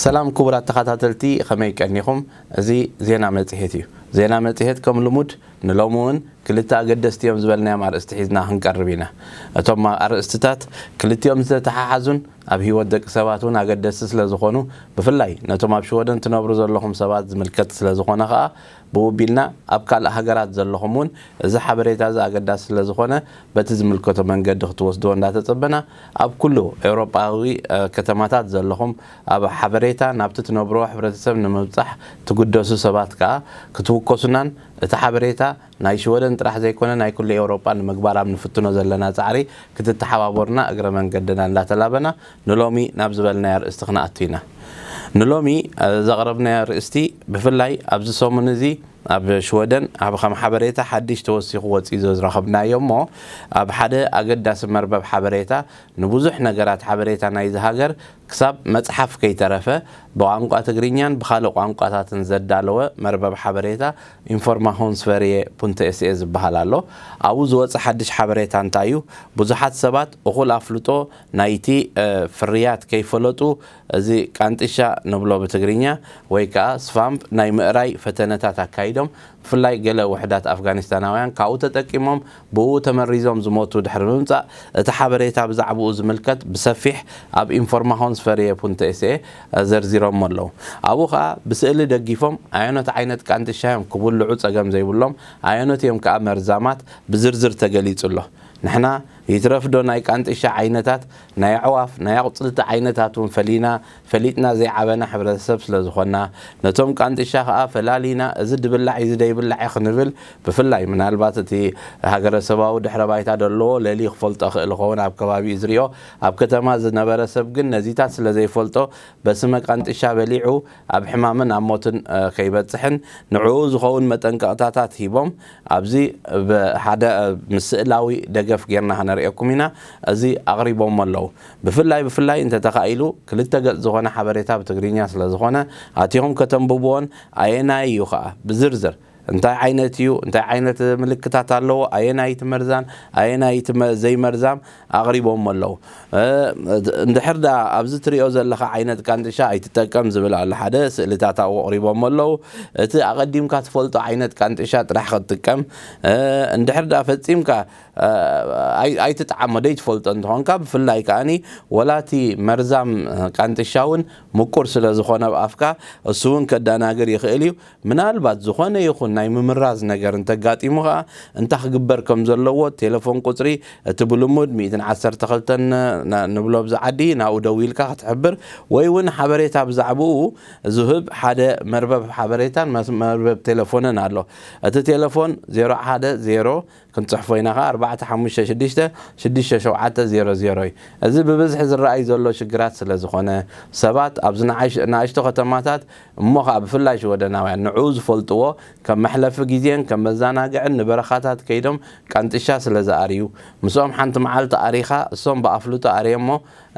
ሰላም ክቡራት ተኸታተልቲ፣ ከመይ ቀኒኹም? እዚ ዜና መጽሔት እዩ። ዜና መጽሔት ከም ልሙድ ንሎሚ እውን ክልተ ኣገደስቲ እዮም ዝበልናዮም ኣርእስቲ ሒዝና ክንቀርብ ኢና። እቶም ኣርእስትታት ክልቲኦም ዝተተሓሓዙን ኣብ ህይወት ደቂ ሰባት እውን ኣገደስቲ ስለ ዝኾኑ፣ ብፍላይ ነቶም ኣብ ሽወደን ትነብሩ ዘለኹም ሰባት ዝምልከት ስለ ዝኾነ ኸኣ፣ ብኡ ኣቢልና ኣብ ካልእ ሃገራት ዘለኹም እውን እዚ ሓበሬታ እዚ ኣገዳሲ ስለ ዝኾነ፣ በቲ ዝምልከቶ መንገዲ ክትወስድዎ እንዳተጸበና፣ ኣብ ኩሉ ኤውሮጳዊ፣ እ፣ ከተማታት ዘለኹም ኣብ ሓበሬታ ናብቲ ትነብርዎ ሕብረተሰብ ንምብጻሕ ትግደሱ ሰባት ከኣ ክትውከሱናን እቲ ሓበሬታ ናይ ሽወደን ጥራሕ ዘይኮነ ናይ ኩሉ ኤውሮጳ ንምግባር ኣብ ንፍትኖ ዘለና ጻዕሪ ክትተሓባበሩና እግረ መንገድና እንዳተላበና ንሎሚ ናብ ዝበልናዮ ኣርእስቲ ክንኣቱ ኢና። ንሎሚ፣ እ፣ ዘቕረብናዮ ኣርእስቲ ብፍላይ ኣብዚ ሰሙን እዚ ኣብ ሽወደን ኣብ ከም ሓበሬታ ሓድሽ ተወሲኹ ወጺኡ ዝረኸብናዮ እሞ ኣብ ሓደ ኣገዳሲ መርበብ ሓበሬታ ንብዙሕ ነገራት ሓበሬታ ናይዚ ሃገር ክሳብ መጽሓፍ ከይተረፈ ብቋንቋ ትግርኛን ብኻልእ ቋንቋታትን ዘዳለወ መርበብ ሓበሬታ ኢንፎርማሆንስቨርየ ፑንተ ኤስኤ ዝበሃል ኣሎ። ኣብኡ ዝወጸ ሓድሽ ሓበሬታ እንታይ እዩ? ብዙሓት ሰባት እኹል ኣፍልጦ ናይቲ፣ እ፣ ፍርያት ከይፈለጡ እዚ ቃንጥሻ ንብሎ ብትግርኛ ወይ ከኣ ስቫምፕ ናይ ምእራይ ፈተነታት ኣካይዶም። ብፍላይ ገለ ውሑዳት ኣፍጋኒስታናውያን ካብኡ ተጠቂሞም ብኡ ተመሪዞም ዝሞቱ ድሕሪ ምምጻእ፣ እቲ ሓበሬታ ብዛዕባኡ ዝምልከት ብሰፊሕ ኣብ ኢንፎርማሆንስቨርየ ፑንተ ኤስኤ ዘርዚሮሞ ኣለዉ። ኣብኡ ኸኣ ብስእሊ ደጊፎም ኣየኖት ዓይነት ቃንጥሻ እዮም ክብልዑ ጸገም ዘይብሎም፣ ኣየኖት እዮም ከኣ መርዛማት ብዝርዝር ተገሊጹ ኣሎ። ንሕና ይትረፍዶ ናይ ቃንጥሻ ዓይነታት፣ ናይ ኣዕዋፍ፣ ናይ ኣቑጽልቲ ዓይነታት እውን ፈሊና፣ ፈሊጥና ዘይዓበና ሕብረተሰብ ስለ ዝኾንና፣ ነቶም ቃንጥሻ ኸኣ ፈላሊና፣ እዚ ድብላዕ እዩ፣ እዚ ደይብላዕ እዩ ክንብል፣ ብፍላይ ምናልባት እቲ ሃገረሰባዊ ድሕረ ባይታ ደለዎ ለሊ ክፈልጦ ክእል ይኸውን፣ ኣብ ከባቢኡ ዝሪኦ፣ ኣብ ከተማ ዝነበረ ሰብ ግን ነዚታት ስለ ዘይፈልጦ፣ በስመ ቃንጥሻ በሊዑ ኣብ ሕማምን ኣብ ሞትን፣ እ፣ ከይበጽሕን ንዕኡ ዝኸውን መጠንቀቕታታት ሂቦም፣ ኣብዚ ብሓደ፣ እ፣ ምስ ስእላዊ ደገፍ ጌርና ከነርእየኩም ኢና፣ እዚ ኣቕሪቦሞ ኣለዉ። ብፍላይ፣ ብፍላይ እንተተኻኢሉ ክልተ ገጽ ዝኾነ ሓበሬታ ብትግርኛ ስለ ዝኾነ፣ ኣቲኹም ከተንብብዎን ኣየናይ እዩ ኸኣ ብዝርዝር እንታይ ዓይነት እዩ፣ እንታይ ዓይነት ምልክታት ኣለዎ፣ ኣየናይ እቲ መርዛን ኣየናይ እቲ መ-፣ ዘይመርዛም ኣቕሪቦሞ ኣለዉ። እ፣ እንድሕር ደኣ ኣብዚ ትሪኦ ዘለኻ ዓይነት ቃንጥሻ ኣይትጠቀም ዝብል ኣሎ። ሓደ ስእልታት ኣብኡ ኣቕሪቦሞ ኣለዉ። እቲ ኣቐዲምካ ትፈልጦ ዓይነት ቃንጥሻ ጥራሕ ክትጥቀም፣ እ፣ እንድሕር ደኣ ፈጺምካ፣ እ፣ ኣይ-፣ ኣይትጥዓሞ፣ ደይትፈልጦ እንተኾንካ፣ ብፍላይ ከኣኒ ወላ እቲ መርዛም ቃንጥሻ እውን ምቁር ስለ ዝኾነ ኣብ ኣፍካ፣ እሱ እውን ከዳናግር ይኽእል እዩ። ምናልባት ዝኾነ ይኹን ናይ ምምራዝ ነገር እንተጋጢሙ ኸኣ፣ እንታይ ክግበር ከም ዘለዎ፣ ቴሌፎን ቁጽሪ እቲ ብልሙድ ሚእትን ዓሰርተ ክልተን ን-፣ ንብሎ ኣብዚ ዓዲ፣ ናብኡ ደዊልካ ክትሕብር፣ ወይ እውን ሓበሬታ ብዛዕባኡ ዝህብ ሓደ መርበብ ሓበሬታን መስ-፣ መርበብ ቴሌፎንን ኣሎ። እቲ ቴሌፎን ዜሮ ሓደ ዜሮ ክንጽሕፎ ኢና ኸኣ፣ ኣርባዕተ ሓሙሽተ ሽዱሽተ ሽዱሽተ ሸውዓተ ዜሮ ዜሮ እዩ። እዚ ብብዝሒ ዝረኣይ ዘሎ ሽግራት ስለ ዝኾነ፣ ሰባት ኣብዚ ንኣሽ-፣ ንኣሽቱ ከተማታት እሞ ኸኣ ብፍላይ ሽወደናውያን ንዕኡ ዝፈልጥዎ፣ ከም መሕለፊ ግዜን ከም መዘናግዕን ንበረኻታት ከይዶም ቃንጥሻ ስለ ዝኣርዩ፣ ምስኦም ሓንቲ መዓልቲ ኣሪኻ፣ እሶም ብኣፍልጦ ኣርዮሞ፣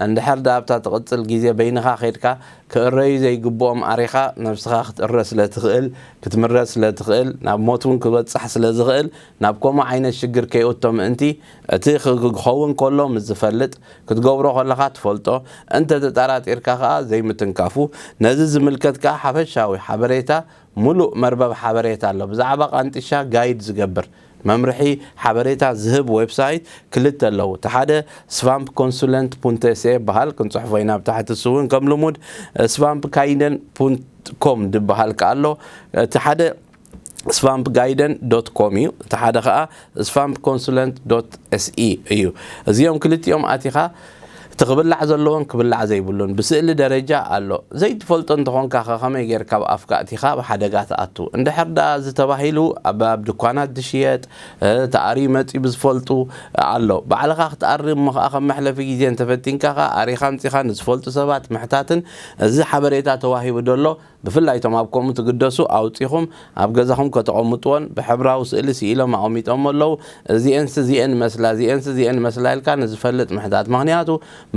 እንድሕር ደኣ ኣብታ ትቕጽል ግዜ በይንኻ ኸይድካ ክእረዩ ዘይግብኦም ኣሪኻ፣ ነብስኻ ክትእረ ስለ ትኽእል፣ ክትምረዝ ስለ ትኽእል፣ ናብ ሞት እውን ክበጽሕ ስለ ዝኽእል፣ ናብ ከምኡ ዓይነት ሽግር ከይእቶ ምእንቲ፣ እቲ ክግ-፣ ክኸውን ከሎ ምስ ዝፈልጥ፣ ክትገብሮ ከለኻ ትፈልጦ፣ እንተ ተጠራጢርካ ኸኣ ዘይምትንካፉ፣ ነዚ ዝምልከት ከኣ ሓፈሻዊ ሓበሬታ፣ ምሉእ መርበብ ሓበሬታ ኣሎ። ብዛዕባ ቃንጥሻ ጋይድ ዝገብር፣ መምርሒ ሓበሬታ ዝህብ ዌብሳይት ክልተ ኣለዉ። እቲ ሓደ ስቫምፕ ኮንሱለንት ፑንተ ኤስኤ ይበሃል። ክንጽሕፎ ኢና ኣብ ታሕቲ፣ እሱ እውን ከም ልሙድ ስቫምፕ ካይደን ፑንት ኮም ዝበሃል ከኣ ኣሎ። እቲ ሓደ ስቫምፕ ጋይደን ዶት ኮም እዩ። እቲ ሓደ ኸኣ ስቫምፕ ኮንሱለንት ዶት ኤስኢ እዩ። እዚኦም ክልቲኦም ኣቲኻ እቲ ክብላዕ ዘለዎን ክብላዕ ዘይብሉን ብስእሊ ደረጃ ኣሎ። ዘይትፈልጦ እንተኾንካ ኸ ከመይ ጌርካ ኣብ ኣፍካ ኣቲኻ ኣብ ሓደጋ ትኣቱ? እንድሕር ደኣ እዚ ተባሂሉ ኣብ፣ ኣብ ድኳናት ዝሽየጥ፣ እ፣ ተኣርዩ መጺኡ ብዝፈልጡ ኣሎ። ባዕልኻ ክትኣሪ እሞ ኸኣ ከም መሕለፊ ግዜ እንተፈቲንካ ኸኣ ኣሪኻ ኣምጺኻ ንዝፈልጡ ሰባት ምሕታትን እዚ ሓበሬታ ተዋሂቡ ደሎ ብፍላይ እቶም ኣብ ከምኡ ትግደሱ ኣውጺኹም ኣብ ገዛኹም ከተቐምጥዎን ብሕብራዊ ስእሊ ስኢሎም ኣቐሚጦሞ ኣለዉ። እዚኤንስ እዚኤን መስላ፣ እዚኤንስ እዚኤን መስላ ኢልካ ንዝፈልጥ ምሕታት። ምኽንያቱ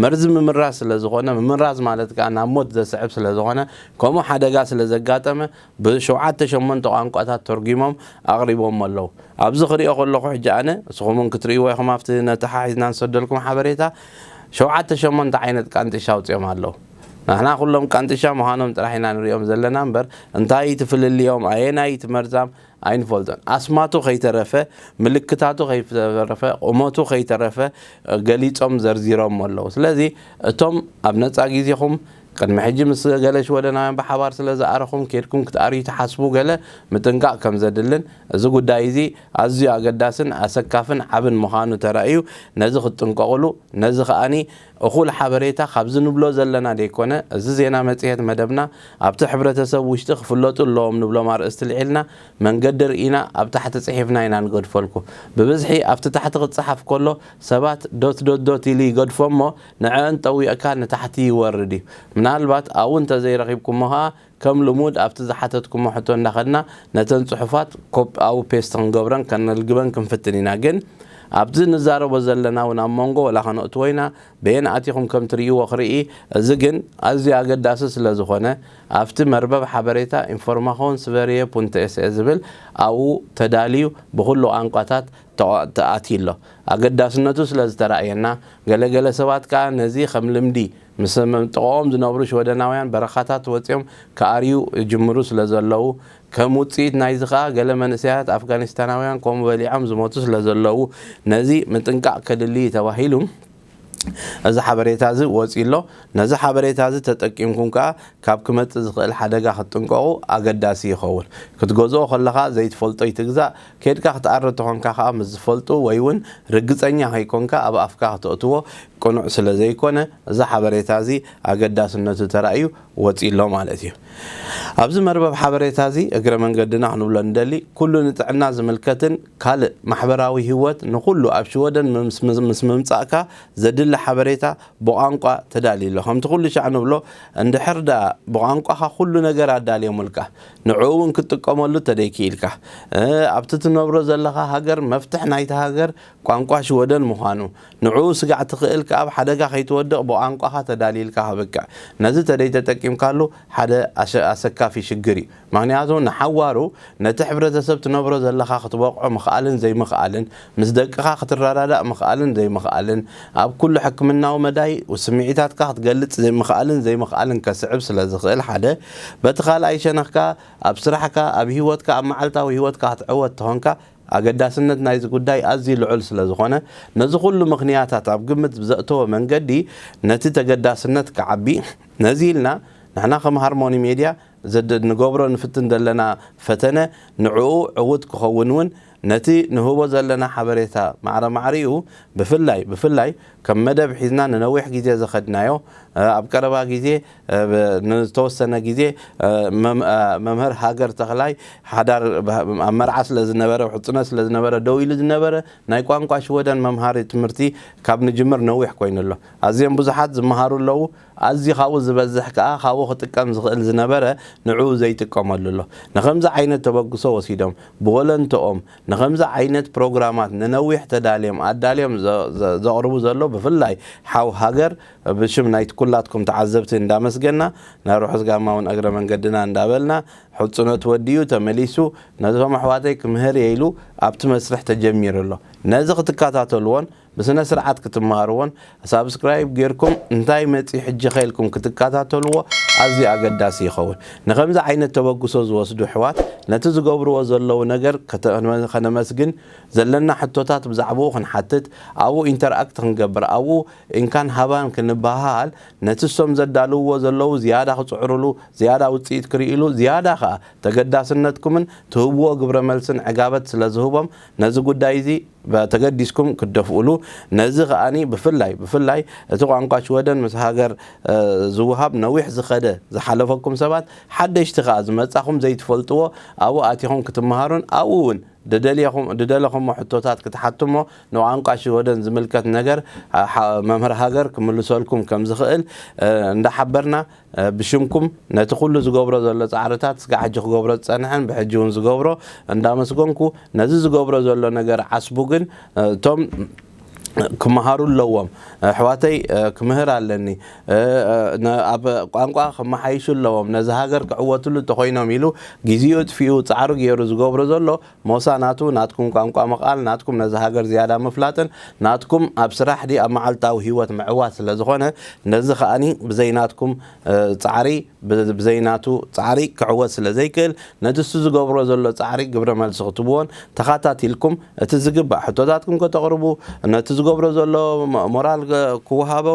መርዚ ምምራዝ ስለ ዝኾነ፣ ምምራዝ ማለት ከኣ ናብ ሞት ዘስዕብ ስለ ዝኾነ፣ ከምኡ ሓደጋ ስለ ዘጋጠመ ብሸውዓተ ሸሞንተ ቋንቋታት ተርጒሞም ኣቕሪቦሞ ኣለዉ። ኣብዚ ክሪኦ ከለኹ ሕጂ ኣነ፣ ንስኹም እውን ክትርእይዎ ኢኹም ኣብቲ ነተሓሒዝና ንሰደልኩም ሓበሬታ፣ ሸውዓተ ሸሞንተ ዓይነት ቃንጥሻ ኣውጺኦም ኣለዉ። ንሕና ኩሎም ቃንጥሻ ምዃኖም ጥራሕ ኢና ንሪኦም ዘለና እምበር፣ እንታይ እቲ ፍልልዮም፣ ኣየናይ እቲ መርዛም ኣይንፈልጦን። ኣስማቱ ከይተረፈ፣ ምልክታቱ ከይተረፈ፣ ቁመቱ ከይተረፈ ገሊጾም ዘርዚሮም ኣለዉ። ስለዚ እቶም ኣብ ነጻ ግዜኹም ቅድሚ ሕጂ ምስ ገለ ሽወደናውያን ብሓባር ስለ ዝኣረኹም ኬድኩም ክትኣርዩ ትሓስቡ ገለ ምጥንቃቕ ከም ዘድልን፣ እዚ ጉዳይ እዚ ኣዝዩ ኣገዳስን ኣሰካፍን ዓብን ምዃኑ ተራእዩ፣ ነዚ ክትጥንቀቑሉ፣ ነዚ ከኣኒ እኹል ሓበሬታ ካብዚ ንብሎ ዘለና ደይኮነ፣ እዚ ዜና መጽሔት መደብና ኣብቲ ሕብረተሰብ ውሽጢ ክፍለጡ ኣለዎም ንብሎም ኣርእስቲ ልዒልና መንገዲ ርኢና ኣብ ታሕቲ ጽሒፍና ኢና ንገድፈልኩ። ብብዝሒ ኣብቲ ታሕቲ ክጸሓፍ ከሎ ሰባት ዶት ዶት ዶት ኢሉ ይገድፎ እሞ ንዕአን ጠዊቕካ ንታሕቲ ይወርድ እዩ። ምናልባት ኣብኡ እንተዘይረኺብኩሞ ኸኣ ከም ልሙድ ኣብቲ ዝሓተትኩሞ ሕቶ እንዳኸድና ነተን ጽሑፋት ኮፕ ኣብኡ ፔስት ክንገብረን ከነልግበን ክንፍትን ኢና። ግን ኣብዚ ንዛረቦ ዘለና እውን ኣብ መንጎ ወላ ከነእትዎ ኢና፣ በየን ኣቲኹም ከም ትርእይዎ ክርኢ። እዚ ግን ኣዝዩ ኣገዳሲ ስለ ዝኾነ ኣብቲ መርበብ ሓበሬታ ኢንፎርማኾን ስቨርየ ፑንት ኤስኤ ዝብል ኣብኡ ተዳልዩ ብኹሉ ቋንቋታት ተዋ- ተኣትዩ ኣሎ። ኣገዳስነቱ ስለ ዝተራእየና፣ ገለገለ ሰባት ከኣ ነዚ ከም ልምዲ ምስ ጥቕኦም ዝነብሩ ሽወደናውያን በረኻታት ወጺኦም ክኣርዩ ይጅምሩ ስለ ዘለዉ፣ ከም ውጽኢት ናይዚ ከኣ ገለ መንእሰያት ኣፍጋኒስታናውያን ከምኡ በሊዖም ዝሞቱ ስለ ዘለዉ፣ ነዚ ምጥንቃቕ ከድሊ እዩ ተባሂሉ እዚ ሓበሬታ እዚ ወጺኡ ኣሎ። ነዚ ሓበሬታ እዚ ተጠቂምኩም ከኣ ካብ ክመጽእ ዝኽእል ሓደጋ ክትጥንቀቑ ኣገዳሲ ይኸውን። ክትገዝኦ ከለኻ ዘይትፈልጦ ይትግዛእ። ኬድካ ክትኣሪ ተኾንካ ከኣ ምስ ዝፈልጡ ወይ እውን ርግጸኛ ከይኮንካ ኣብ ኣፍካ ክተእትዎ ቅኑዕ ስለ ዘይኮነ፣ እዚ ሓበሬታ እዚ ኣገዳስነቱ ተራእዩ ወጺኡ ኣሎ ማለት እዩ። ኣብዚ መርበብ ሓበሬታ እዚ እግረ መንገድና ክንብሎ ንደሊ፣ ኩሉ ንጥዕና ዝምልከትን ካልእ ማሕበራዊ ህይወት ንኹሉ ኣብ ሽወደን ምስ ምስ- ምስ ምምጻእካ ዘድሊ ሓበሬታ ብቋንቋ ተዳልዩ ኣሎ። ከምቲ ኩሉ ሻዕ ንብሎ፣ እንድሕር ደኣ ብቋንቋኻ ኩሉ ነገር ኣዳልዮምልካ፣ ንዕኡ እውን ክትጥቀመሉ ተደይክኢልካ፣ እ፣ ኣብቲ ትነብሮ ዘለኻ ሃገር መፍትሕ ናይቲ ሃገር ቋንቋ ሽወደን ምዃኑ፣ ንዕኡ ስጋዕ ትኽእል ከኣ ኣብ ሓደጋ ከይትወድቕ ብቋንቋኻ ተዳልይልካ ከብቅዕ፣ ነዚ ተደይተጠቂምካሉ ሓደ ኣሸ- ኣሰካፊ ሽግር እዩ። ምኽንያቱ ንሓዋሩ ነቲ ሕብረተሰብ ትነብሮ ዘለኻ ክትበቕዖ ምኽኣልን ዘይምኽኣልን፣ ምስ ደቅኻ ክትረዳዳእ ምኽኣልን ዘይምኽኣልን፣ ኣብ ኩሉ ሕክምናዊ መዳይ ስምዒታትካ ክትገልጽ ዘይምኽኣልን ዘይምኽኣልን ከስዕብ ስለ ዝኽእል ሓደ፣ በቲ ካልኣይ ሸነኽ ከኣ ኣብ ስራሕካ፣ ኣብ ህይወትካ፣ ኣብ መዓልታዊ ህይወትካ ክትዕወት ተኾንካ ኣገዳስነት ናይዚ ጉዳይ ኣዝዩ ልዑል ስለ ዝኾነ፣ ነዚ ኩሉ ምኽንያታት ኣብ ግምት ብዘእተወ መንገዲ ነቲ ተገዳስነት ክዓቢ፣ ነዚ ኢልና ንሕና ከም ሃርሞኒ ሜድያ ዘድ- ንገብሮ ንፍትን ዘለና ፈተነ ንዕኡ ዕዉት ክኸውን እውን ነቲ ንህቦ ዘለና ሓበሬታ ማዕረ ማዕሪኡ ብፍላይ ብፍላይ ከም መደብ ሒዝና ንነዊሕ ግዜ ዝኸድናዮ፣ እ፣ ኣብ ቀረባ ግዜ፣ እ፣ ብ- ንዝተወሰነ ግዜ፣ እ፣ መም- እ፣ መምህር ሃገር ተኽላይ ሓዳር ብ- ኣብ መርዓ ስለ ዝነበረ፣ ሕጽኖት ስለ ዝነበረ፣ ደው ኢሉ ዝነበረ ናይ ቋንቋ ሽወደን መምሃሪ ትምህርቲ ካብ ንጅምር ነዊሕ ኮይኑ ኣሎ። ኣዝዮም ብዙሓት ዝመሃሩ ኣለዉ። ኣዝዩ ካብኡ ዝበዝሕ ከኣ ካብኡ ክጥቀም ዝኽእል ዝነበረ ንዕኡ ዘይጥቀመሉ ኣሎ። ንኸምዚ ዓይነት ተበግሶ ወሲዶም ብወለንተኦም ንኸምዚ ዓይነት ፕሮግራማት ንነዊሕ ተዳልዮም ኣዳልዮም ዘ- ዘ- ዘቕርቡ ዘሎ ብፍላይ ሓው ሃገር ብሽም ናይቲ ኩላትኩም ተዓዘብቲ እንዳመስገና ናብ ርሑስ ጋማ እውን እግረ መንገድና እንዳበልና ሕጽኖት ወዲኡ ተመሊሱ ነዞም ኣሕዋተይ ክምህር እየ ኢሉ ኣብቲ መስርሕ ተጀሚሩ ኣሎ። ነዚ ክትከታተልዎን ብስነ ስርዓት ክትመሃርዎን ሳብስክራይብ ጌርኩም እንታይ መጺ ሕጂ ከ ኢልኩም ክትከታተልዎ ኣዝዩ ኣገዳሲ ይኸውን። ንኸምዚ ዓይነት ተበግሶ ዝወስዱ ኣሕዋት ነቲ ዝገብርዎ ዘለዉ ነገር ከተ- ከነመስግን፣ ዘለና ሕቶታት ብዛዕባኡ ክንሓትት፣ ኣብኡ ኢንተርኣክት ክንገብር፣ ኣብኡ እንካን ሃባን ክንበሃሃል፣ ነቲ እሶም ዘዳልውዎ ዘለዉ ዝያዳ ክጽዕሩሉ፣ ዝያዳ ውጽኢት ክርእዩሉ፣ ዝያዳ ከኣ ተገዳስነትኩምን ትህብዎ ግብረ መልስን ዕጋበት ስለ ዝህቦም ነዚ ጉዳይ እዚ ተገዲስኩም ክትደፍኡሉ፣ ነዚ ከኣኒ ብፍላይ ብፍላይ እቲ ቋንቋ ሽወደን ምስ ሃገር፣ እ፣ ዝውሃብ ነዊሕ ዝኸደ ዝሓለፈኩም ሰባት፣ ሓደሽቲ ከኣ ዝመጻኹም ዘይትፈልጥዎ ኣብኡ ኣቲኹም ክትመሃሩን ኣብኡ እውን ድደልየኹም- ድደለኹሞ ሕቶታት ክትሓቱሞ ንቋንቋ ሽወደን ዝምልከት ነገር፣ እ፣ ሓ- መምህር ሃገር ክምልሰልኩም ከም ዝኽእል፣ እ፣ እንዳሓበርና፣ እ፣ ብሽምኩም ነቲ ኩሉ ዝገብሮ ዘሎ ጻዕርታት ስጋዕ ሕጂ ክገብሮ ዝጸንሐን ብሕጂ እውን ዝገብሮ እንዳመስገንኩ፣ ነዚ ዝገብሮ ዘሎ ነገር ዓስቡ ግን፣ እ፣ እቶም ክመሃሩ ኣለዎም። ኣሕዋተይ ክምህር ኣለኒ፣ ኣብ ቋንቋ ክመሓይሹ ኣለዎም፣ ነዚ ሃገር ክዕወትሉ እንተኮይኖም ኢሉ ግዜኡ ኣጥፊኡ ፃዕሩ ገይሩ ዝገብሮ ዘሎ ሞሳ ናቱ ናትኩም ቋንቋ ምኽኣል፣ ናትኩም ነዚ ሃገር ዝያዳ ምፍላጥን ናትኩም ኣብ ስራሕ ድዩ ኣብ መዓልታዊ ህይወት ምዕዋት ስለ ዝኾነ፣ ነዚ ከኣኒ ብዘይ ናትኩም ፃዕሪ፣ ብዘይ ናቱ ፃዕሪ ክዕወት ስለ ዘይክእል፣ ነቲ እሱ ዝገብሮ ዘሎ ፃዕሪ ግብረ መልሲ ክትብዎን ተኻታቲልኩም እቲ ዝግባእ ሕቶታትኩም ከተቕርቡ፣ ነቲ ዝገብሮ ዘሎ ሞራል ክወሃቦ፣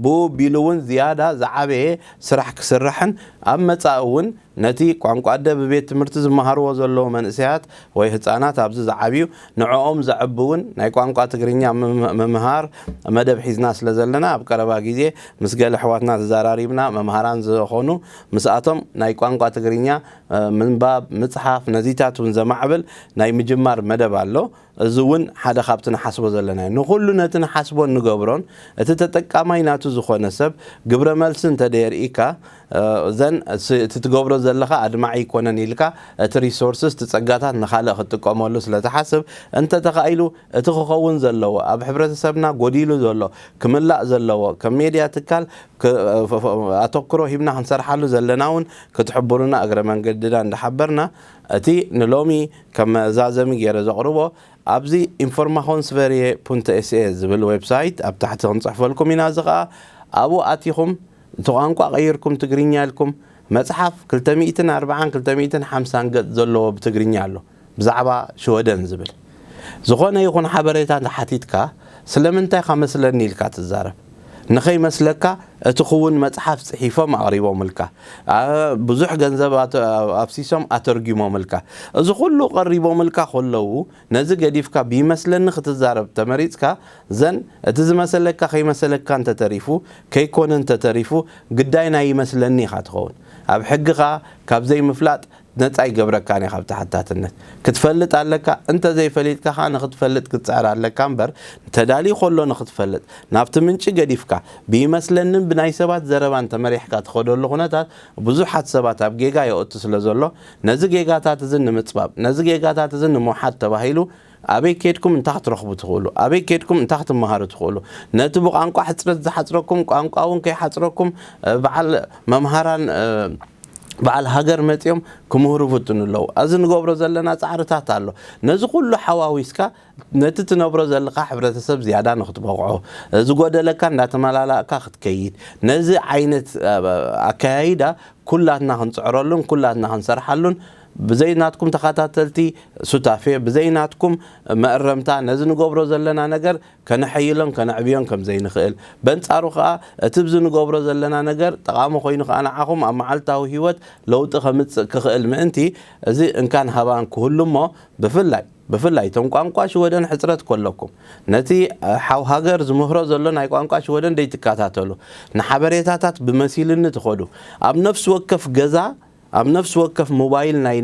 ብኡ ቢሉ እውን ዝያዳ ዝዓበየ ስራሕ ክስራሕን ኣብ መጻኢ እውን ነቲ ቋንቋ ኣደ ብቤት ትምህርቲ ዝመሃርዎ ዘለዉ መንእሰያት ወይ ህጻናት ኣብዚ ዝዓብዩ ንዕኦም ዘዕቢ እውን ናይ ቋንቋ ትግርኛ ምምሃር መደብ ሒዝና ስለ ዘለና ኣብ ቀረባ ግዜ ምስ ገለ ኣሕዋትና ተዘራሪብና መምሃራን ዝኾኑ ምስኣቶም ናይ ቋንቋ ትግርኛ ምንባብ ምጽሓፍ ነዚታት እውን ዘማዕብል ናይ ምጅማር መደብ ኣሎ። እዚ እውን ሓደ ካብቲ ንሓስቦ ዘለና እዩ። ንኹሉ ነቲ ንሓስቦን ንገብሮን እቲ ተጠቃማይ ናቱ ዝኾነ ሰብ ግብረ መልሲ እንተደየርኢካ እዘን እቲ ትገብሮ ዘለኻ ኣድማዒ ኣይኮነን ኢልካ እቲ ሪሶርስስ እቲ ጸጋታት ንኻልእ ክትጥቀመሉ ስለ ትሓስብ እንተተኻኢሉ እቲ ክኸውን ዘለዎ ኣብ ሕብረተሰብና ጎዲሉ ዘሎ ክምላእ ዘለዎ ከም ሜድያ ትካል ኣተክሮ ሂብና ክንሰርሓሉ ዘለና እውን ክትሕብሩና እግረ መንገድና እንዳሓበርና እቲ ንሎሚ ከም መዛዘሚ ገይረ ዘቕርቦ ኣብዚ ኢንፎርማኾን ስቨርየ ፑንተ ኤስኤ ዝብል ዌብሳይት ኣብ ታሕቲ ክንፅሕፈልኩም ኢና። እዚ ከዓ ኣብኡ ኣቲኹም እቲ ቋንቋ ቀይርኩም ትግርኛ ኢልኩም መፅሓፍ ክልተ ሚእትን ኣርባዓን ክልተ ሚእትን ሓምሳን ገፅ ዘለዎ ብትግርኛ ኣሎ ብዛዕባ ሽወደን ዝብል ዝኾነ ይኹን ሓበሬታ እንተሓቲትካ ስለምንታይ ከመስለኒ ኢልካ ትዛረብ። ንኸይመስለካ እቲ ክውን መፅሓፍ ፅሒፎም ኣቕሪቦምልካ፣ ብዙሕ ገንዘብ ኣፍሲሶም ኣተርጊሞምልካ፣ እዚ ኩሉ ቀሪቦምልካ ከለዉ ነዚ ገዲፍካ ብይመስለኒ ክትዛረብ ተመሪፅካ ዘን እቲ ዝመሰለካ ከይመሰለካ እንተተሪፉ ከይኮነ እንተተሪፉ ግዳይ ናይ ይመስለኒ ኢኻ ትኸውን። ኣብ ሕጊ ኸዓ ካብ ዘይምፍላጥ ነፃ ይገብረካን እዩ ካብ ተሓታትነት። ክትፈልጥ ኣለካ፣ እንተዘይፈሊጥካ ከዓ ንክትፈልጥ ክትፅዕር ኣለካ እምበር ተዳልዩ ከሎ ንክትፈልጥ ናብቲ ምንጪ ገዲፍካ ብይመስለንን ብናይ ሰባት ዘረባን ተመሪሕካ ትኸደሉ ኩነታት ብዙሓት ሰባት ኣብ ጌጋ የእቱ ስለ ዘሎ ነዚ ጌጋታት እዚ ንምፅባብ ነዚ ጌጋታት እዚ ንምውሓድ ተባሂሉ ኣበይ ኬድኩም እንታይ ክትረኽቡ ትኽእሉ ኣበይ ኬድኩም እንታይ ክትመሃሩ ትኽእሉ ነቲ ብቋንቋ ሕፅረት ዝሓፅረኩም ቋንቋ እውን ከይሓፅረኩም በዓል መምሃራን በዓል ሃገር መፂኦም ክምህሩ ይፍትኑ ኣለዉ። እዚ ንገብሮ ዘለና ፃዕርታት ኣሎ። ነዚ ኩሉ ሓዋዊስካ ነቲ ትነብሮ ዘለኻ ሕብረተሰብ ዝያዳ ንክትበቕዖ፣ ዝጎደለካ እንዳተመላላእካ ክትከይድ፣ ነዚ ዓይነት ኣከያይዳ ኩላትና ክንፅዕረሉን ኩላትና ክንሰርሓሉን ብዘይ ናትኩም ተኸታተልቲ ሱታፌ፣ ብዘይ ናትኩም መእረምታ ነዚ ንገብሮ ዘለና ነገር ከነሐይሎን ከነዕብዮን ከም ዘይንኽእል፣ በንጻሩ ከኣ እቲ ብዚ ንገብሮ ዘለና ነገር ጠቓሚ ኮይኑ ከኣ ንዓኹም ኣብ መዓልታዊ ህይወት ለውጢ ከምጽእ ክኽእል ምእንቲ፣ እዚ እንካን ሃባን ክህሉ እሞ፣ ብፍላይ ብፍላይ እቶም ቋንቋ ሽወደን ሕጽረት ከለኩም፣ ነቲ ሓው ሃገር ዝምህሮ ዘሎ ናይ ቋንቋ ሽወደን ደይትከታተሉ፣ ንሓበሬታታት ብመሲልኒ ትኸዱ፣ ኣብ ነፍሲ ወከፍ ገዛ ኣብ ነፍሲ ወከፍ ሞባይል ናይ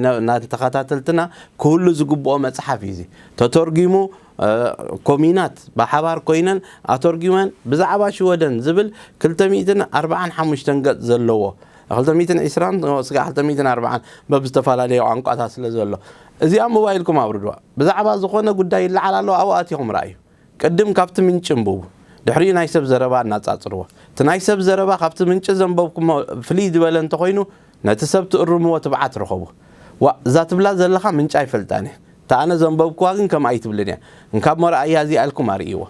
ተኸታተልትና ክህሉ ዝግብኦ መፅሓፍ እዩ። ተተርጒሙ ኮሚናት ብሓባር ኮይነን ኣተርጒመን ብዛዕባ ሽወደን ዝብል ክልተ ሚእትን ኣርባዓን ሓሙሽተን ገፅ ዘለዎ ክልተ ሚእትን ዕስራን ስጋ ክልተ ሚእትን ኣርባዓን በብዝተፈላለየ ቋንቋታት ስለ ዘሎ እዚኣ ሞባይልኩም ኣውርድዋ። ብዛዕባ ዝኾነ ጉዳይ ይለዓል ኣለዎ ኣብኡ ኣቲኹም ረኣዩ። ቅድም ካብቲ ምንጪ እንብቡ፣ ድሕሪኡ ናይ ሰብ ዘረባ ኣናጻጽርዎ። እቲ ናይ ሰብ ዘረባ ካብቲ ምንጪ ዘንበብኩሞ ፍልይ ዝበለ እንተኾይኑ፣ ነቲ ሰብ ትእርምዎ ትብዓት ርኸቡ። ዋእ፣ እዛ ትብላ ዘለኻ ምንጫ ኣይፈልጣን እየ። እታ ኣነ ዘንበብክዋ ግን ከምኣ ኣይትብልን እያ። እንካብ መርኣያ እዚኣ ኢልኩም ኣርእይዎ።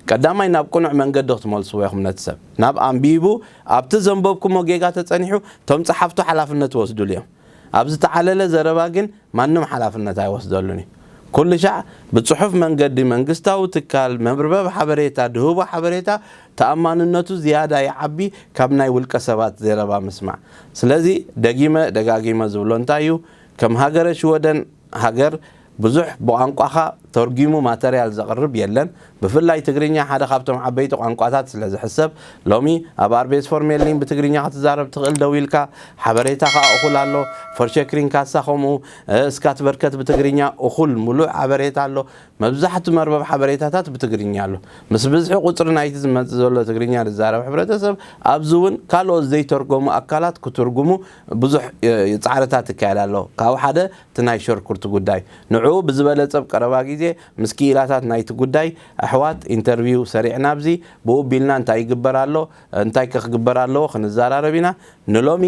ቀዳማይ ናብ ቅኑዕ መንገዲ ክትመልስዎ ኢኹም ነቲ ሰብ። ናብ ኣንቢቡ ኣብቲ ዘንበብኩሞ ጌጋ ተጸኒሑ እቶም ጸሓፍቱ ሓላፍነት ይወስዱሉ እዮም። ኣብ ዝተዓለለ ዘረባ ግን ማንም ሓላፍነት ኣይወስደሉን እዩ። ኩሉ ሻዕ ብጽሑፍ መንገዲ መንግስታዊ ትካል መርበብ ሓበሬታ ድህቦ ሓበሬታ ተኣማንነቱ ዝያዳ ይዓቢ ካብ ናይ ውልቀ ሰባት ዘረባ ምስማዕ። ስለዚ ደጊመ ደጋጊመ ዝብሎ እንታይ እዩ፣ ከም ሃገረ ሽወደን ሃገር ብዙሕ ብቋንቋኻ ተርጒሙ ማተርያል ዘቕርብ የለን። ብፍላይ ትግርኛ ሓደ ካብቶም ዓበይቲ ቋንቋታት ስለ ዝሕሰብ፣ ሎሚ ኣብ ኣርቤስ ፎርሜሊን ብትግርኛ ክትዛረብ ትኽእል ደው ኢልካ፣ ሓበሬታ ከኣ እኹል ኣሎ። ፈርሸክሪን ካሳ ከምኡ፣ ስካትበርከት ብትግርኛ እኹል ሙሉእ ሓበሬታ ኣሎ። መብዛሕቱ መርበብ ሓበሬታታት ብትግርኛ ኣሎ። ምስ ብዝሒ ቁጽሪ ናይቲ ዝመጽእ ዘሎ ትግርኛ ዝዛረብ ሕብረተሰብ፣ ኣብዚ እውን ካልኦት ዘይተርጎሙ ኣካላት ክትርጉሙ ብዙሕ ጻዕርታት ይካየድ ኣሎ። ካብ ሓደ እቲ ናይ ሸርኩርቲ ጉዳይ ብዝበለጸ ኣብ ቀረባ ግዜ ምስ ክኢላታት ናይቲ ጉዳይ ኣሕዋት ኢንተርቪው ሰሪዕና ኣብዚ ብኡ ቢልና እንታይ ይግበር ኣሎ እንታይ ከ ክግበር ኣለዎ ክንዘራረብ ኢና። ንሎሚ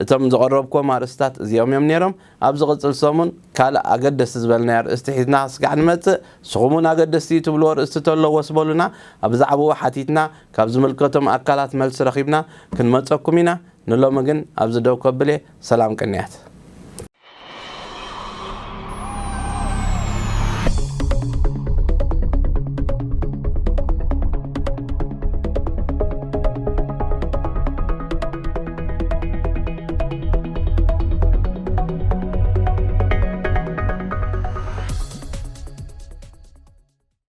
እቶም ዘቐረብኩዎም ኣርእስታት እዚኦም እዮም ነይሮም። ኣብ ዝቕጽል ሰሙን ካልእ ኣገደስቲ ዝበልናዮ ኣርእስቲ ሒዝና ክስጋዕ ንመጽእ። ንስኹም እውን ኣገደስቲ እዩ ትብልዎ ኣርእስቲ ተሎ ወስ በሉና። ኣብ ዛዕባኡ ሓቲትና ካብ ዝምልከቶም ኣካላት መልሲ ረኺብና ክንመጸኩም ኢና። ንሎሚ ግን ኣብዚ ደው ከብል እየ። ሰላም ቅንያት።